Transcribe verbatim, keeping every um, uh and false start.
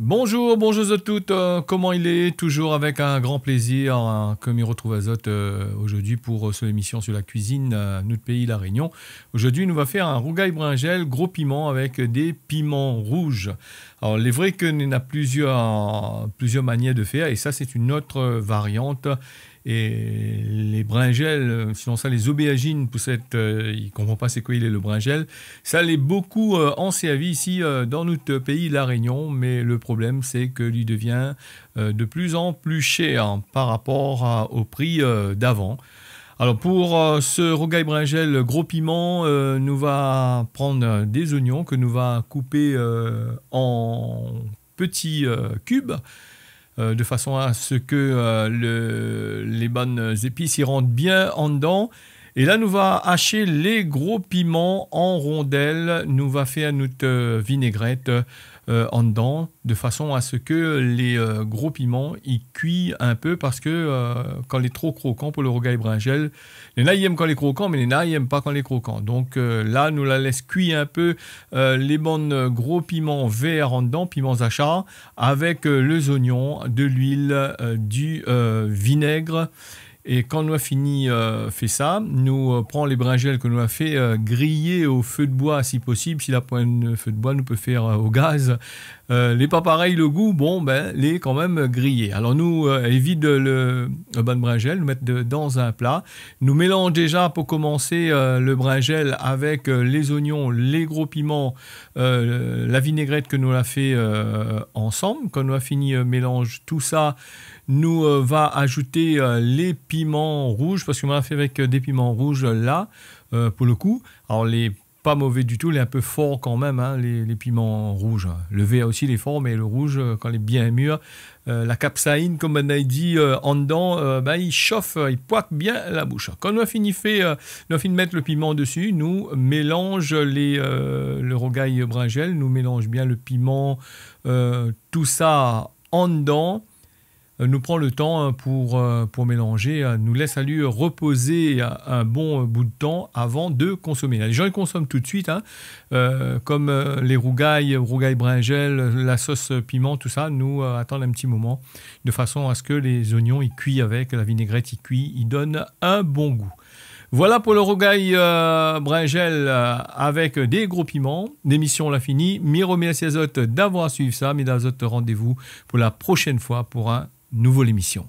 Bonjour, bonjour à toutes. Euh, koman i lé ? Toujours avec un grand plaisir, hein, ke mi retrouv azot, euh, aujourd'hui pour, euh, cette émission sur la cuisine, euh, nout péi La Réunion. Aujourd'hui, nou va fé in rougay brinjèl gro piman avec des piments rouges. Alors, il est vrai que néna plusieurs, plusieurs manières de faire, et ça, c'est une autre variante. É lé brinjèl, euh, sinonsa lé zobéajine, pou sèt, euh, i konpran pa sé koi lé le brinjèl. Sa lé bokou, euh, ansèrvi isi, euh, dan nout péi La Réunion, mé le problèm sé ke li devien, euh, de plus en plus cher par rapport à, au prix, euh, d'avant. Alors, pour, euh, ce rougay brinjèl gro piman, euh, nou va pran, euh, des oignons ke nou va kouper, euh, en petits, euh, cubes, euh, de façon à ce que, euh, le, les bonnes épices i rant bien andan. É la, nou va ashé lé gro piman an rondèl. Nou va fé nout, euh, vinaigrette, euh, andan, de façon à ce que les, euh, gros piments i kui un peu, parce que, euh, kan lé tro krokan pou le rougay brinjèl, néna i èm kan lé krokan, mé néna i èm pa kan lé krokan. Donk, euh, la, nou la lès kui in pé, euh, lé bann, euh, gro piman vèr andan, piman zashar, avèk, euh, lé zoignon, de luil, euh, du, euh, vinèg. É kan nou la fini, euh, fé sa, nou, euh, pran lé brinjèl ke nou la fé, euh, griyé o fe de boi, si posib. Si la poin fe de boi, nou pé fé, euh, o gaz. Euh, lé pa parèy le gou, bon, bin, lé kan mèm griyé. Alor nou, euh, i vid le, le bann brinjèl, nou mèt de, dan in pla. Nou mélanz déza pou komansé, euh, le brinjèl avèk, euh, lé zoignon, lé gro piman, euh, la vinaigrette ke nou la fé, euh, ansanm. Kan nou la fini, euh, mélanz tout sa, nou, euh, va azout, euh, lé piman rouj, parske moin la fé avèk, euh, dé piman rouj la, euh, pou le kou. Alor lé pa mové ditou, lé in pé for kan mèm, in, lé, lé piman rouj, in. Le vèr osi lé for, mé le rouj, euh, kan lé bien mir, euh, la capsaïne, konm banna i di, euh, andan, euh, bin, i shof, euh, i poik bien la boush. Kan nou la fini fé, euh, nou la fini mèt le piman desi, nou mélanz lé, euh, le rougay brinjèl, nou mélanz bien le piman, euh, tout sa andan. Euh, nou pran le tan, in, pou, euh, pou mélanzé, in. Nou lès ali repozé, in, in bon, euh, bout de tan avan de konsomé. Lé jan i konsom tout de suit, in. Euh, konm, euh, lé rougay, rougay brinjèl, la sos piman, tout sa, nou, euh, atann in ti moman, de fason a se ke lé zoignon i kui avèk, la vinaigrette i kui, i donn in bon gou. Voilà pou le rougay, euh, brinjèl, euh, avèk dé gro piman. Lémisyon la fini. Mi remèrsi azot d'avoir suiv sa, mi done azot randévou pou la proshèn foi pou in nouvo lémisyon.